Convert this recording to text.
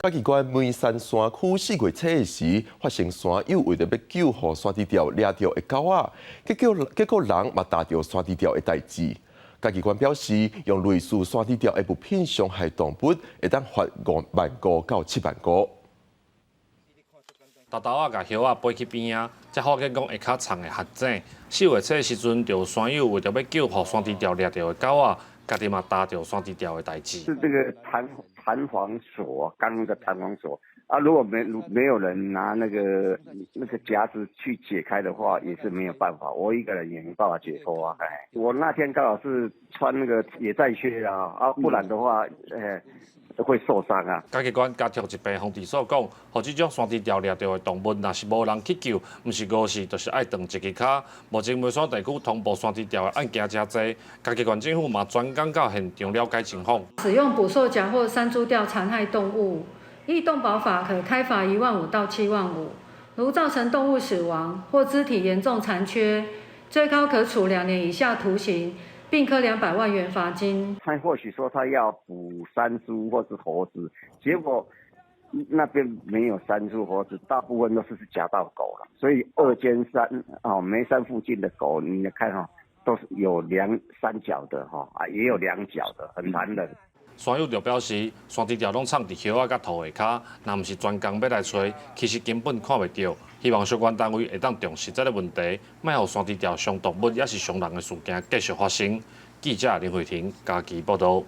嘉義縣梅山山區4月初的時，發生山友為著欲救護山豬吊掠著的狗仔，結果人嘛踏著山豬吊的代誌。嘉義縣表示，用類似山豬吊的物品傷害動物，會當罰5萬五到7萬五。沓沓仔共葉仔飛去邊仔，才發現講下跤藏的陷阱。4月初的時陣，就有山友為著欲救護山豬吊掠著的狗仔，家己嘛踏著山豬吊的代誌。是這個彈簧鎖，鋼的彈簧鎖啊！如果沒有人拿那個夾子去解開的話，也是沒有辦法。我一個人也沒辦法解脫啊！哎，我那天剛好是穿那個野戰靴啊，啊，不然的話，會受傷啊。嘉義縣加強疾病防治所講，予這種山豬吊掠著的動物，若是無人去救，毋是餓死，就是愛斷一支跤。目前梅山地區通報山豬吊的案件誠濟，嘉義縣政府嘛專工到現場了解情況。使用捕獸夾或山豬吊殘害動物，依動保法可開罰1萬5到7萬5。如造成動物死亡或肢體嚴重殘缺，最高可處2年以下徒刑，並科200萬元罰金。他或許說他要捕山豬或是猴子，結果那邊沒有山豬猴子，大部分都是夾到狗了。所以二尖山哦，梅山附近的狗，你看哈，都是有兩三腳的哈，啊，也有兩腳的，很殘忍。山友就表示，山豬吊攏藏佇葉仔佮塗下跤，若毋是專工欲來揣，其實根本看袂著。希望相關單位會當重視這個問題，莫予山豬吊傷動物抑是傷人的事件繼續發生。記者林慧婷嘉義報導。